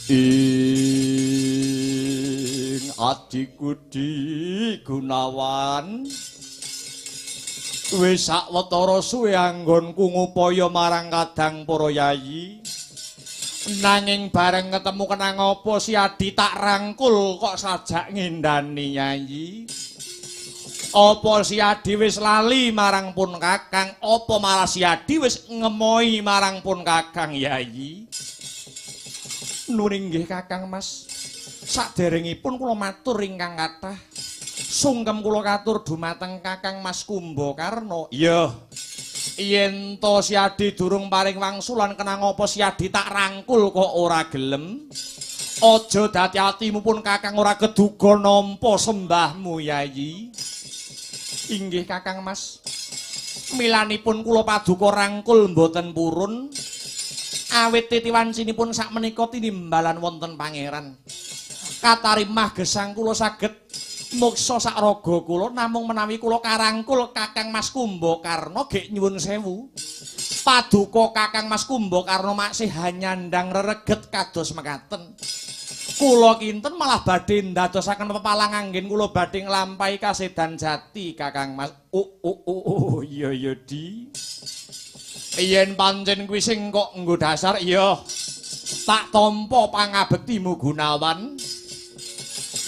ing adhiku Di Gunawan wis sawetara suwe anggonku ngupaya marang kadang para yayi. Nanging bareng ketemu kenang apa si Adi tak rangkul kok sajak ngendani yayi. Apa si Adi wis lali marang pun kakang, apa malah si Adi wis ngemoi marang pun kakang yayi. Nun inggih kakang mas, saderengipun kula matur ingkang kathah. Sungkem kula katur dumateng kakang Mas Kumbakarna. Iya. Yen to si Adi durung paring wangsulan kenang apa si Adi tak rangkul kok ora gelem. Aja dadi atimu pun kakang ora keduga nampa sembahmu yayi. Inggih kakang mas. Milanipun kula paduka rangkul mboten purun. Awit titiwancinipun sakmenika tinimbalan wonten pangeran. Katarimah gesang kula saged moksa sak raga kula namung menawi kula karangkul kakang Mas Kumbakarna gek nyuwun sewu. Paduka kakang Mas Kumbakarna masih hanyandang rereget kados mekaten. Kula kinten malah badhe ndadosaken pepalang anggen kula badhe nglampahi kasedan jati kakang Mas. Oh iya iya Di. Yen pancen kuwi sing kok nggo dasar iya tak tampa pangabektimu Gunawan.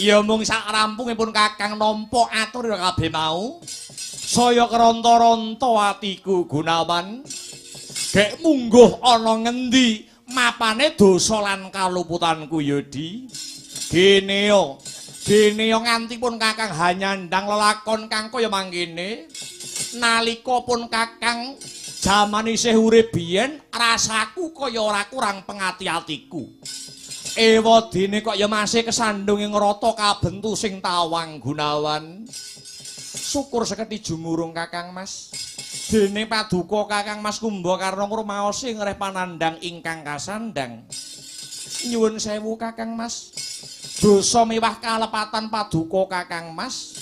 Ya mung sak rampungipun kakang nampa atur kabeh mau. Saya keronta-ronta atiku Gunawan. Gek mungguh ana ngendi mapane dosa lan kaluputanku ya Di. Geneo, geneo nganti pun kakang hanyandang lelakon kang kaya mangkene. Nalika pun kakang jaman isih urip biyen rasaku kaya ora kurang pengati-atiku. Ewadene kok ya masih kesandung ing rata kabentu sing tawang Gunawan. Syukur seketi jumurung kakang Mas. Dene paduka kakang Mas Kumbakarna ngrumaosi ngreh panandhang ingkang kasandhang. Nyuwun sewu kakang Mas. Dosa miwah kalepatan paduka kakang Mas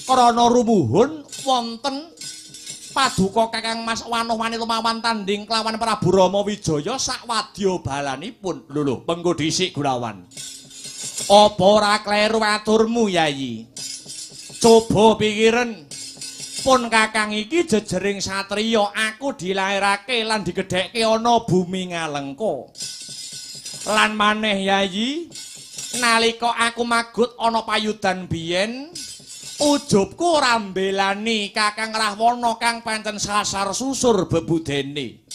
krana rumuhun wonten paduka kakang Mas wanuh-wani lumawan tanding kelawan Prabu Rama Wijaya sak wadya balanipun. Lho lho, pengko dhisik Gunawan. Apa ora kleru aturmu Yayi? Coba pikiren. Pun kakang iki jejering satriya, aku dilairake lan digedhekke ana bumi Ngalengka. Lan maneh Yayi, nalika aku magut ana payudan biyen, ujubku ora mbelani kakang Rahwana kang pancen sasar susur bebudene.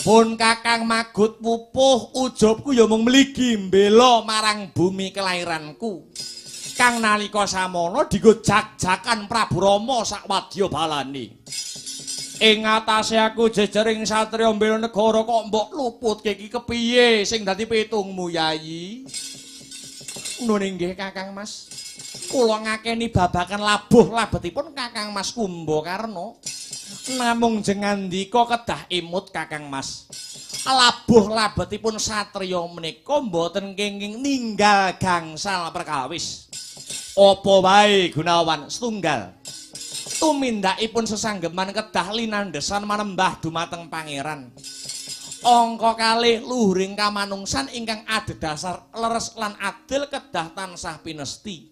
Pun kakang magut pupuh, ujubku ya mung mligi mbela marang bumi kelairanku. Kang nalika samono dienggo jak-jakan Prabu Rama sak wadya balane. Ing atase aku jejering satriya mbela negara kok mbok luputke iki kepiye sing dadi pitungmu Yayi? Nun inggih kakang Mas. Kula ngakeni babagan labuh labetipun kakang Mas Kumbakarna. Namung jengandika kedah imut kakang Mas. Labuh labetipun satriya menika mboten kenging ninggal gangsal perkawis. Apa wae Gunawan setunggal. Tumindakipun sesanggeman kedah linandhesan manembah dumateng pangeran. Angka kalih luhuring kamanungsan ingkang adhedhasar leres lan adil kedah tansah pinesti.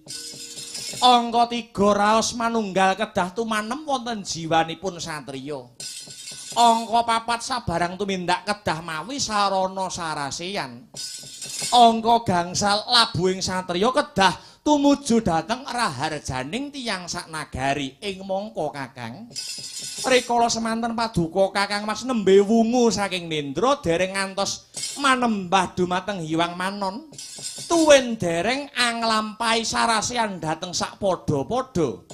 Angka 3 raos manunggal kedah tumanem wonten jiwanipun satriya. Angka 4 sabarang tumindak kedah mawi sarana saraseyan. Angka gangsal labuhing satriya kedah tumuju dhateng raharjaning tiyang saknagari. Ing mangka kakang rikala semanten paduka kakang Mas nembe wungu saking nindra dereng ngantos manembah dumateng Hyang Manon, tuwin dereng anglampahi saraseyan dhateng sak padha-padha.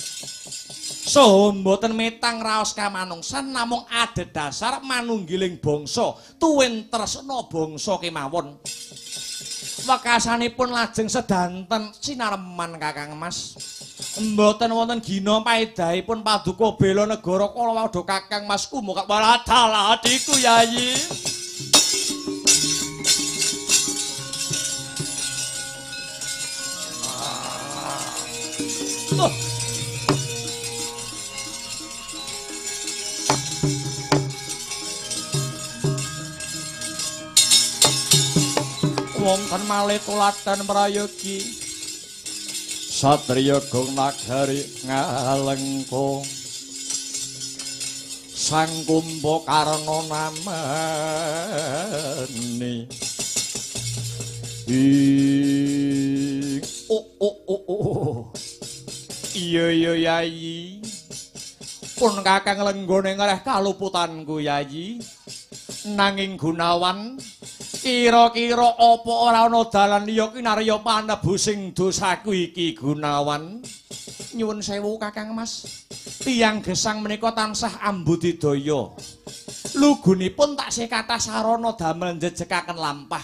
Saha mboten metang raos kamanungsan namung adhedhasar manunggiling bangsa tuwin tresna bangsa kemawon. Wekasanipun lajeng sedanten sinareman kakang Mas. Mboten wonten gina paedahipun paduka bela negara kala wau kakang Mas Kumbakarna. Dalah adhiku Yayi. Oh. Wonten malih tuladan prayogi Satriya Gong Nagari ngalengka Sang Kumbakarna namani ing oh oh oh oh. Iya iya Yayi. Pun Kakang lenggone ngreh kaluputanku Yayi. Nanging Gunawan, kira-kira apa ora ana dalan liya kinarya panebusing dosaku iki Gunawan? Nyuwun sewu Kakang Mas. Tiyang gesang menika tansah ambudidaya. Lugunipun taksih kathah sarana damel njejekaken lampah.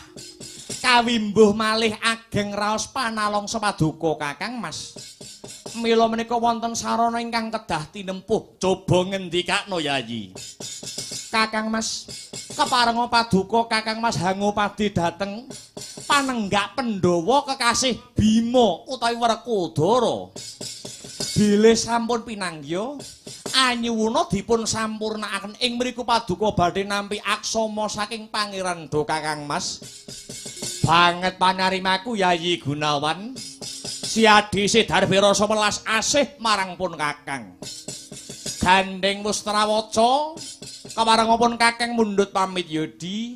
Kawimbuh malih ageng raos panalongsa paduka Kakang Mas. Mila menika wonten sarana ingkang kedah tinempuh. Coba ngendikakno Yayi. Kakang Mas, keparenga paduka Kakang Mas hangopadi dhateng panenggak Pandhawa kekasih Bima utawi Werkudara. Bilih sampun pinanggya, anyuwuna dipun sampurnakaken ing mriku paduka badhe nampi aksama saking Pangeran Do Kakang Mas. Banget panarimaku Yayi Gunawan. Siadi Sidarbi rasa welas asih marang pun Kakang. Gandeng Mustrawaca keparengipun Kakang mundhut pamit yodi.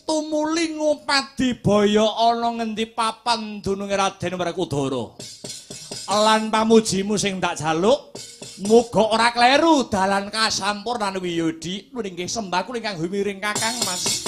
Tumuli ngupadi baya ana ngendi papan dununge Raden Werkudara. Lan pamujimu sing tak jaluk muga ora kleru dalan kasampurnan wiyodi. Nuwun inggih sembah kula ingkang humiring Kakang Mas.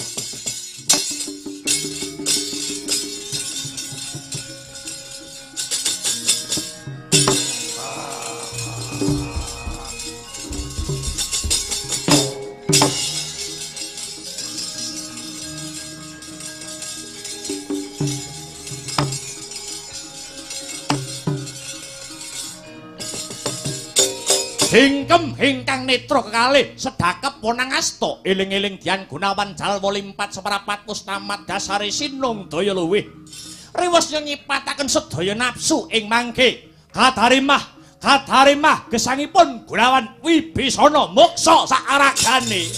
Hingkem ingkang netra kekalih sedakep wonang asta eling-eling Dian Gunawan jalwa limpat seprapat mustamat dasare sinung daya luwih riwes nyipataken sedaya nafsu ing mangke kadarimah kadarimah gesangipun Gunawan Wibisana moksa sakaragane.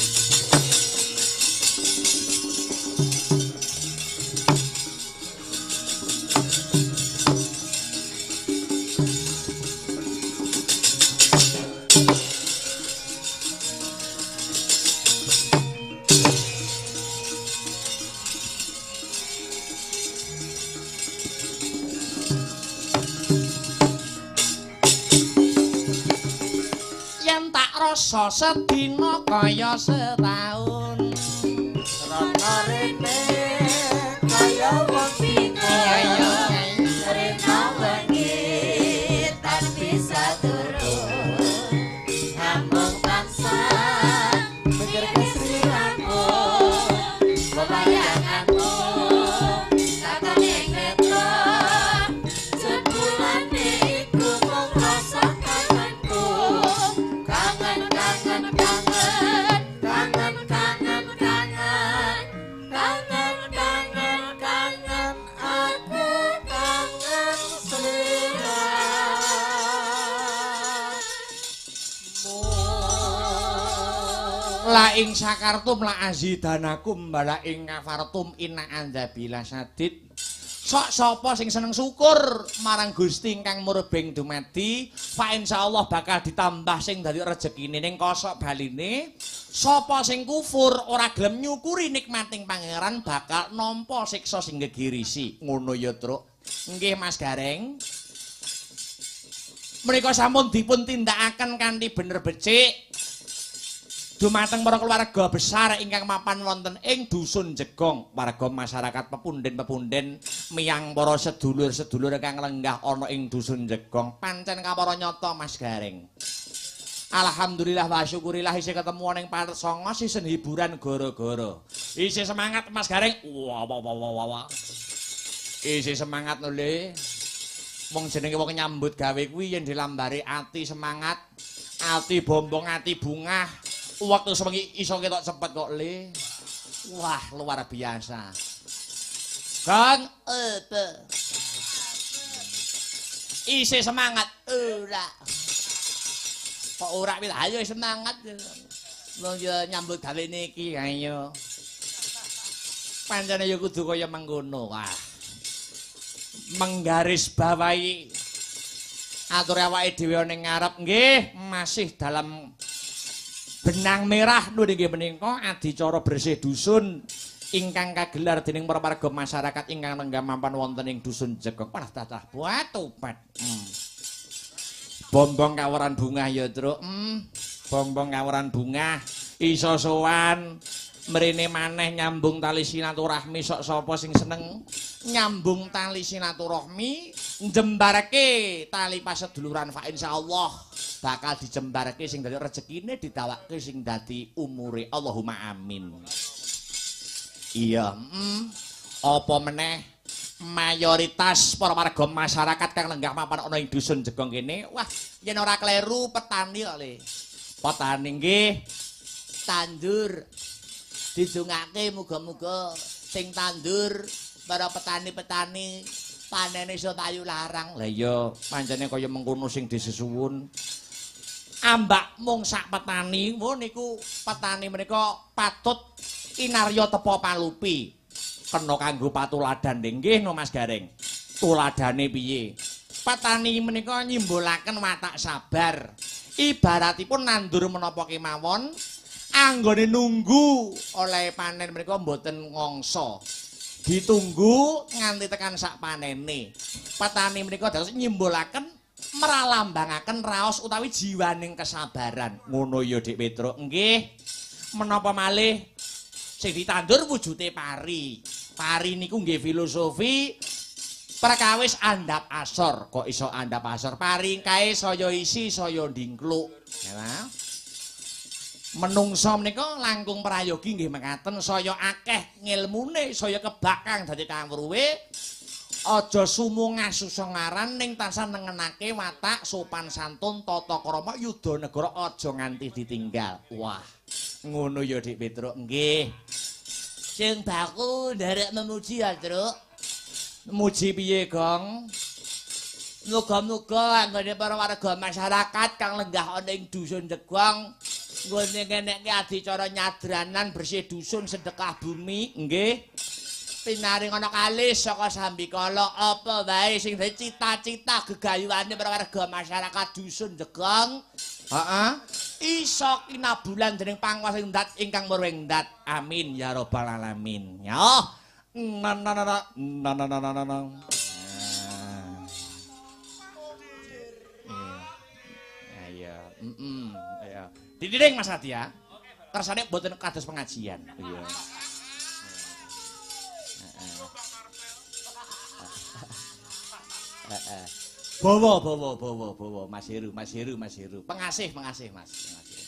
Rasa sedina kaya setaun rana rene kaya wong bingung rena wengi tan bisa turu namung tansah mikirke sliramu bebayanganmu katon ing netra jebulane iku mung rasa kangenku. Kangen kangen kangen kangen kangen kangen kangen kangen kangen aku kangen sliramu. La ing sakartum la azidanakum bala ing kafartum inna andzabila sadid. Sok sapa sing seneng syukur marang Gusti ingkang murbeng dumadi, fa insyaallah bakal ditambah sing dadi rejekine ning kosok baline. Sapa sing kufur ora gelem nyukuri nikmating pangeran bakal nampa siksa sing gegirisi. Ngono ya, Truk. Nggih Mas Gareng. Menika sampun dipun tindakaken kanthi bener becik dumateng para keluarga besar ingkang mapan wonten ing dusun Jegong, warga masyarakat pepunden-pepunden miyang para sedulur-sedulur ingkang lenggah ana ing dusun Jegong. Pancen kawara nyata Mas Gareng. Alhamdulillah wa syukurillah isih ketemu ning Paret Songo season hiburan gara-gara. Isih semangat Mas Gareng. Wah wah wah wah wah. Isih semangat lho Le. Wong jenenge wong nyambut gawe kuwi yen dilambari ati semangat, ati bombong, ati bungah. Waktu sewengi iso ketok cepet kok Le. Wah, luar biasa. Kang Ete. Isih semangat ora? Kok ora kuwi? Ayo semangat. Wong ya nyambut gawe niki, ayo. Pancene ya kudu kaya mengkono. Wah. Menggaris bawahi atur awake dhewe ning ngarep nggih masih dalam benang merah nuwun inggih menika adicara bersih dusun ingkang kagelar dening para warga masyarakat ingkang lenggah mapan wonten ing dusun Jegong. Wah, tatah buat. Bombong kawaran bungah ya, Truk. Bombong kawaran bungah iso sowan mrene maneh nyambung tali silaturahmi. Sok sapa sing seneng nyambung tali silaturahmi, njembarke tali paseduluran, fa insyaallah bakal dijembarke sing dadi rezekine, didawake sing dadi umure. Allahumma amin. Iya, apa meneh mayoritas para warga masyarakat kang lenggah mapan ana ing dusun Jegong kene, wah yen ora kleru petani kok le. Petani nggih tandur. Didongake muga-muga sing tandur para petani-petani panene iso payu larang. Lah iya, pancene kaya mengkono sing disesuwun. Ambak mung sak petani, wo niku petani menika patut inarya tepa palupi. Kena kanggo patuladan nggih no Mas Gareng. Tuladane piye? Petani menika nyimbolaken watak sabar. Ibaratipun nandur menapa kemawon, anggone nunggu oleh panen menika mboten ngongso. Ditunggu nganti tekan sak panene. Petani menika dados nyimbolaken meralambangaken raos utawi jiwaning kesabaran. Ngono ya Dik Petruk. Nggih. Menapa malih sing ditandur wujude pari. Pari niku nggih filosofi perkawis andhap asor. Kok iso andhap asor? Pari kae saya isi saya ndingkluk. Ya. Menungsa menika langkung prayogi nggih mekaten, saya akeh ngilmune, saya kebak kang dadi kawruhe. Aja sumungah susongaran ning tansah nengenake watak sopan santun tata krama yudha negara aja nganti ditinggal. Wah, ngono ya Dik Petruk. Nggih. Sing baku nderek memuji ya, Truk. Muji piye, Gong? Muga-muga anggone para warga masyarakat kang lenggah ana ing dusun Jegong nggone ngenekke adicara nyadranan bersih dusun sedekah bumi nggih pinaring ana kalis saka sambikala apa wae sing dadi cita-cita gegayuhane para warga masyarakat dusun Jegong heeh iso kinabulan dening panguwasa ing dat ingkang murwing dat. Amin ya rabbal alamin. Ya na na na na na na na na. Iya. Iya. Didiring Mas Satya. Kersane mboten kados pengajian. Iya. Heeh. Bawa bawa bawa bawa Mas Heru, Mas Heru, Mas Heru. Pengasih, pengasih Mas, pengasih.